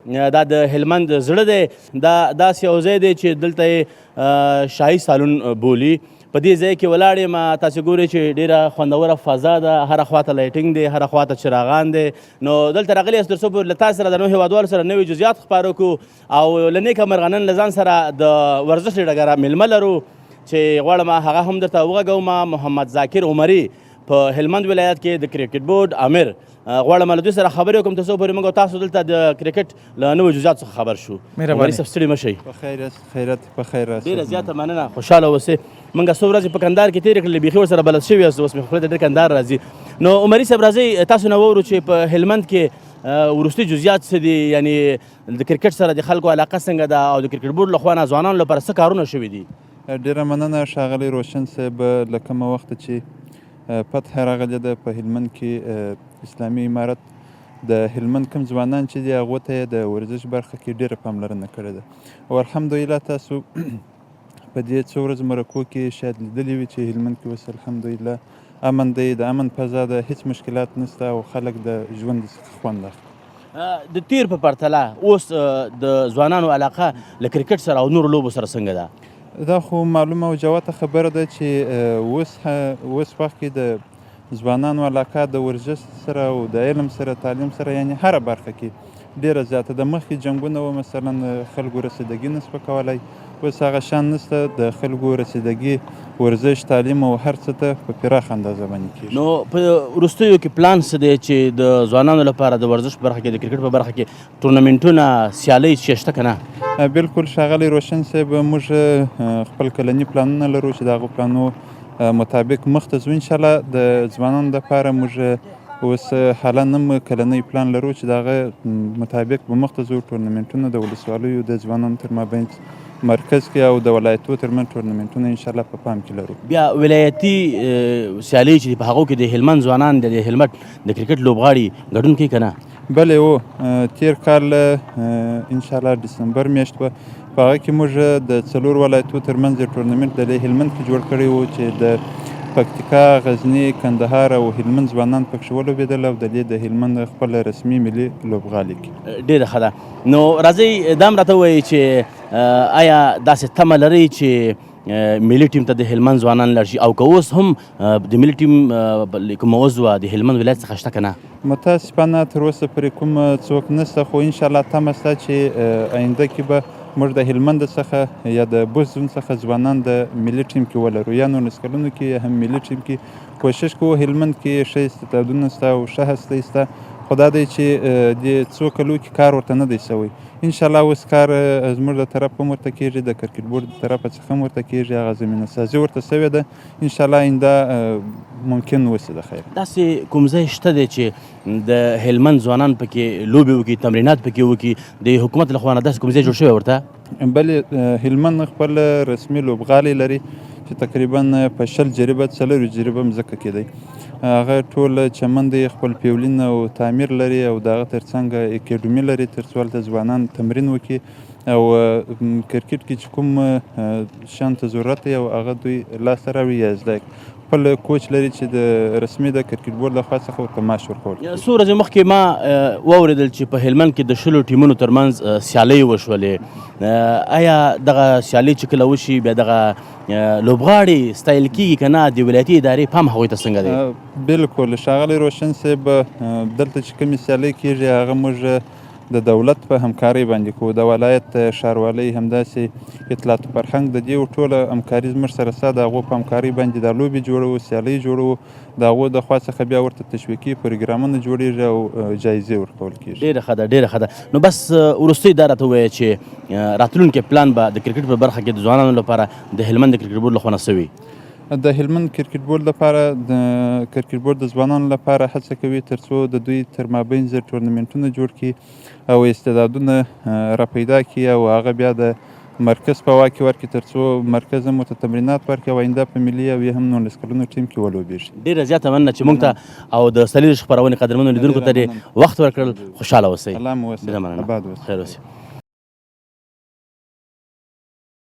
دا د هلمند زړه دی. دا داسې یو ځای دی چې دلته یې شاهي سالون بولي. په دې ځای کې ولاړ یم، تاسې ګورئ چې ډېره خوندوره فضا ده، هره خواته lighting دی، هره خواته چراغان دی. نو دلته راغلي یاست تر څو پورې له تاسو سره د نوو هېوادوالو سره نوي جزئیات خپاره کړو او له نېکه مرغه نن له ځان سره د ورزش له ډګره مېلمه لرو چې غواړم هغه هم درته وغږوم. محمد ذاکر عمري په هلمند ولایت کې د کرکټ بورډ امر، غواړم له دوی سره خبرې وکړم تر څو پورې موږ تاسو دلته د کرکټ له نوو جزئیاتو څخه خبر شو. مهرباني صاحب، ستړي مه شئ. په خیر یاست؟ خیرت په خیر راسئ. ډېره زیاته مننه، خوشحاله اوسئ. موږ څو ورځې په کندهار کې تېرې کړلې، بیخي ورسره بلد شوي یاست، اوس مې خولې ته ډېر کندهار راځي. نو عمري صاحب، راځئ تاسو نه واورو چې په هلمند کې وروستي جزئیات څه دي، یعنی د کرکټ سره د خلکو علاقه څنګه ده او د کرکټ بورډ له خوا نه ځوانانو لپاره څه کارونه شوي دي؟ ډېره مننه ښاغلی روشن صاحب. له کومه وخته چې فتح راغلې ده په هلمند کې اسلامي امارت، د هلمند کوم ځوانان چې دي هغو ته یې د ورزش برخه کې ډېره پاملرنه کړې ده او الحمدلله تاسو په دې څو ورځو مرکو کې شاید لیدلي وي چې هلمند کې اوس الحمدلله امن دی، د امن فضا ده، هیڅ مشکلات نشته او خلک د ژوند څخه خوند اخلي. د تیر په پرتله اوس د ځوانانو علاقه له کرکټ سره او نورو لوبو سره څنګه ده؟ دا خو معلومه او جواته خبره ده چې اوس اوس وخت کې د ځوانانو علاقه د ورزش سره او د علم سره، تعلیم سره، یعنی هره برخه کې ډیره زیاته ده. مخکې جنګونه و، مثلا خلکو رسیدګي نسوه کولای، اوس هغه شان نشته، د خلکو رسیدګي ورزش، تعلیم او هر څه ته په پراخه اندازه باندې کیږي. نو په وروستیو کې پلان څه دی چې د ځوانانو لپاره د ورزش په برخه کې، د کرکټ په برخه کې ټورنمنټونه، سیالۍ چې شته که نه؟ بالکل ښاغلی روشن صاحب، موږ خپل کلني پلانونه لرو چې د هغو پلانو مطابق مخته ځو انشاءالله. د ځوانانو دپاره موږ اوس حالا هم کلنی پلان لرو چې د هغه مطابق به مخته ځو. ټورنمنټونه د ولسوالیو د ځوانانو تر مابین، مرکز کې او د ولایتو ترمنځ ټورنمنټونه انشاءالله په پام کې لرو. بیا ولایتي سیالۍ چې په هغو کې د هلمند ځوانان، د هلمند د کرکټ لوبغاړي ګډون کوي که نه؟ بله و تیر کال انشاءالله دسمبر میاشت وه، په هغه کې موږ د څلور ولایتو ترمنځ یو ټورنمنټ د هلمند کې جوړ کړی و چې د پکتیکا، غزني، کندهار او هلمند ځوانان پکښې ولوبېدل او د دې د هلمند خپل رسمي ملي لوبغالي کې. ډېره ښه ده. نو راځئ دا هم راته ووایئ چې آیا داسې تمه لرئ چې ملي ټیم ته د هلمند ځوانان لاړ شي او که اوس هم د ملي ټیم کومه عضوه د هلمند ولایت څخه شته که نه؟ متاسفانه تر اوسه پورې کوم څوک نشته، خو انشاءالله تمه شته چې آینده کې به موږ د هلمند څخه یا د بوست زون څخه ځوانان د ملي ټیم کې ولرو، یا 19 کلونو کې یا هم ملي ټیم کې کوشش کوو. هلمند کې ښه استعدادونه شته او ښه هستۍ شته، خو دا دی چې دې څو کلو کې کار ورته نه دی شوی. انشاءالله اوس کار زموږ د طرف هم ورته کېږي، د کرکټ بورډ د طرفه څخه هم ورته کېږي، هغه زمینه سازي ورته شوې ده، انشاءالله آینده ممکن وشي د خیره. داسې کوم ځای شته دی چې د هلمند ځوانان پکې لوبې وکړي، تمرینات پکې وکړي، د حکومت له خوا نه داسې کوم ځای جوړ شوی ورته؟ بلې، هلمند خپل رسمي لوبغالی لري چې تقریبا په 20 جریبه، 24 جریبه مځکه کې دی. هغه ټول چمن دی، خپل پیولین او تعمیر لري او د هغه ترڅنګ اکاډمي لري تر څو هلته ځوانان تمرین وکړي او کرکټ کې چې کوم شیان ته ضرورت دی او هغه دوی لاسته راوړي یا زده کړي. خپل کوچ لري چې د رسمي د کرکټ بورډ لخوا څخه ورته معاش ورکول کېږي. څو ورځې مخکې ما واورېدل چې په هلمند کې د 20 ټیمونو ترمنځ سیالۍ وشولې. آیا دغه سیالۍ چې کله وشي بیا دغه لوبغاړي ستایل کېږي که نه؟ د ولایتي ادارې پام هغوی ته څنګه دی؟ بالکل ښاغلی روشن صاحب، دلته چې کومې سیالۍ کېږي هغه موږ د دولت په همکارۍ باندې کوو، د ولایت، ښاروالۍ، همداسې اطلاعات فرهنګ، د دې ټوله همکاري زموږ سره شته. د هغو په همکارۍ باندې دا لوبې جوړوو، سیالۍ جوړوو، د هغو د خوا څخه بیا ورته تشویقي پروګرامونه جوړېږي او جایزې ورکول کېږي. ډېره ښه ده، ډېره ښه ده. نو بس وروستۍ دا راته ووایه چې راتلونکی پلان به د کرکټ په برخه کې د ځوانانو لپاره د هلمند د کرکټ بورډ له خوا نه څه وي؟ د هلمند کرکټ بورډ لپاره، د کرکټ بورډ د ځوانانو لپاره هڅه کوي ترڅو د دوی تر مابین ټورنمنټونه جوړ کړي او استعدادونه را پیدا کړي او هغه بیا د مرکز په واک کې ورکړي ترڅو مرکز هم ورته تمرینات ورکړي او آینده په ملي او یا هم 19 کلونو ټیم کې ولوبېږي. ډېره زیاته مننه چې موږ ته او د سلیزې خپرونې قدرمنو لیدونکو ته دې وخت ورکړل. خوشحاله اوسئ. الله مو وسه، ډېره مننه. اباد اوسئ. خیر اوسئ.